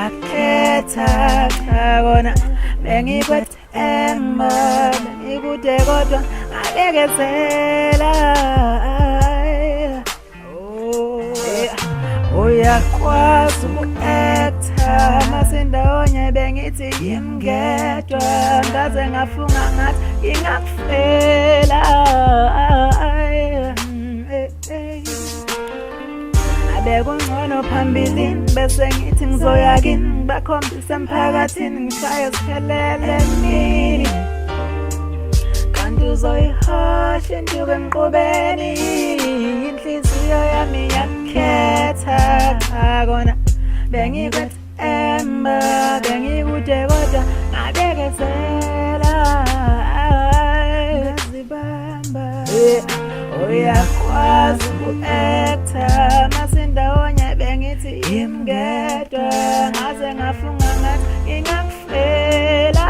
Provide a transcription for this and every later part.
Yakhetha cha kona bengikwethemba, bengikude kodwa ngabekezela. Uyakwazi uku-acta masindawonye, bengithi yimi ngedwa, ngaze ngafunga ngathi ngingakufela. Abekungcono phambilini bese ngithi ngizoya kini, bakhombise emphakathini, ngishaye siphelele emini, kanti uzoyihosha induku emqubeni. Inhliziyo yami yakhetha cha kona bengikwethemba, bengikude kodwa ngabekezela, ngazibamba. Uyakwazi uku-acta masindawonye, bengithi yimi ngedwa, ngaze ngafunga ngathi ngingakufela.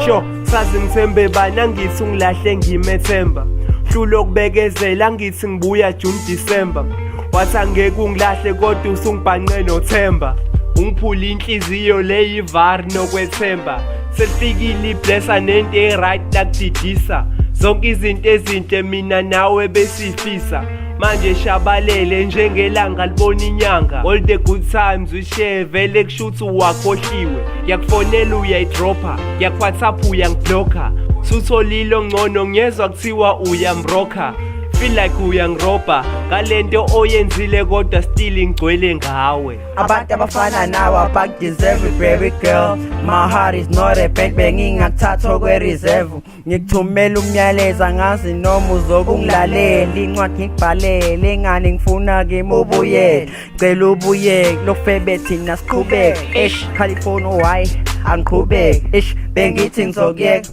Sho sazi ngithembe bani, angithi ungilahle ngimethemba, hlulo kubekezela, angithi ngibuya June December, wathi angeke ungilahle kodwa usungibhanqe noThemba, ungiphula inhliziyo leyivar nokwethemba, selifikile iblessa nento e-right lakudidisa zonke izinto ezinhle mina nawe besifisa, manje shabalele njengelanga libona inyanga. All the good times we share vele kushuthi uwakhohliwe, ngiyakufonela uyayidropha, ngiyakuwhatsapp uyangiblocka, sutholile ongcono, ngiyezwa kuthiwa uyamrocka, feel like uyangirobha ngalento oyenzile kodwa still ngigcwele ngawe. Abantu abafana nawe abakudeserve, baby girl. My heart is not a bank, bengingakuthatha okwe-reserve. Ngikuthumela umyalezo, angazi noma uzokungilalela, incwadi ngikubhalele engane, ngifuna kimi ubuyele, cela ubuyeke lokufebe, thina siqhubeke. Eish, khalifoni, why angiqhubeke? Eish, bengithi ngizokuyeka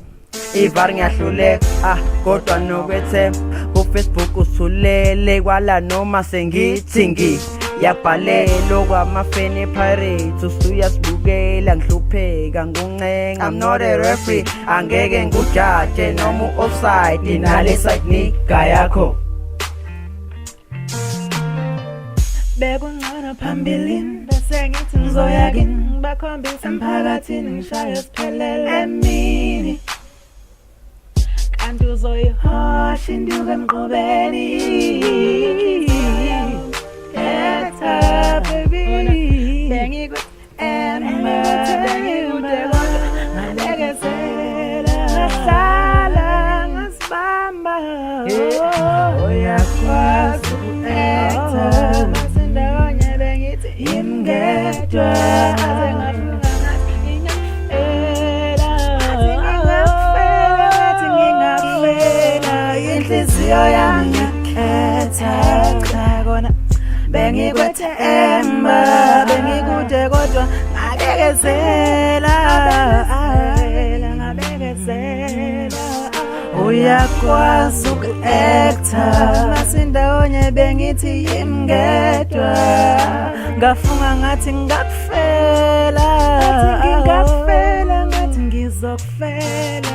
ivari, ngiyahluleka, ah, kodwa nokwethemba. Ku-Facebook usulele kwala, noma sengithi ngiyabhalela okwamafeni e-Pirates, usuyasibukela ngihlupheka, nguncenga. I'm not a referee, angeke ngujaje noma u-offside nale side nigga yakho. Bekungcono phambilini bese ngithi ngizoya kini, bakhombise emphakathini, ngishaye siphelele emini, kanti uzoyihosha induku emqubeni. Khetha baby, bengikwethemba, bengikude kodwa ngabekezela, ngahlala ngazibamba. Uyakwazi uku-acta masindawonye, bengithi yimi ngedwa, ngaze ngafunga ngathi ngingakufela, ngathi ngingakufela, ngathi ngingakufela. Inhliziyo yami yakhetha cha kona bengikwethemba, bengikude kodwa ngabekezela, ngabekezela. Uyakwazi uku-acta masindawonye, bengithi yimi ngedwa, ngafunga ngathi ngingakufela, ngingakufela, ngathi ngizokufela.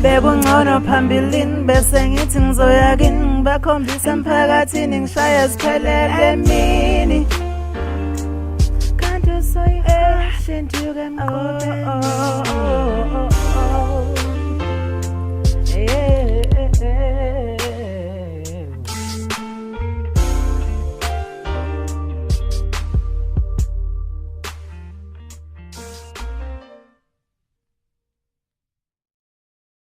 Bekungcono phambilini bese ngithi ngizoya kini, bakhombise emphakathini, ngishaye siphelele emini, kanti usoyihosha induku emqubeni.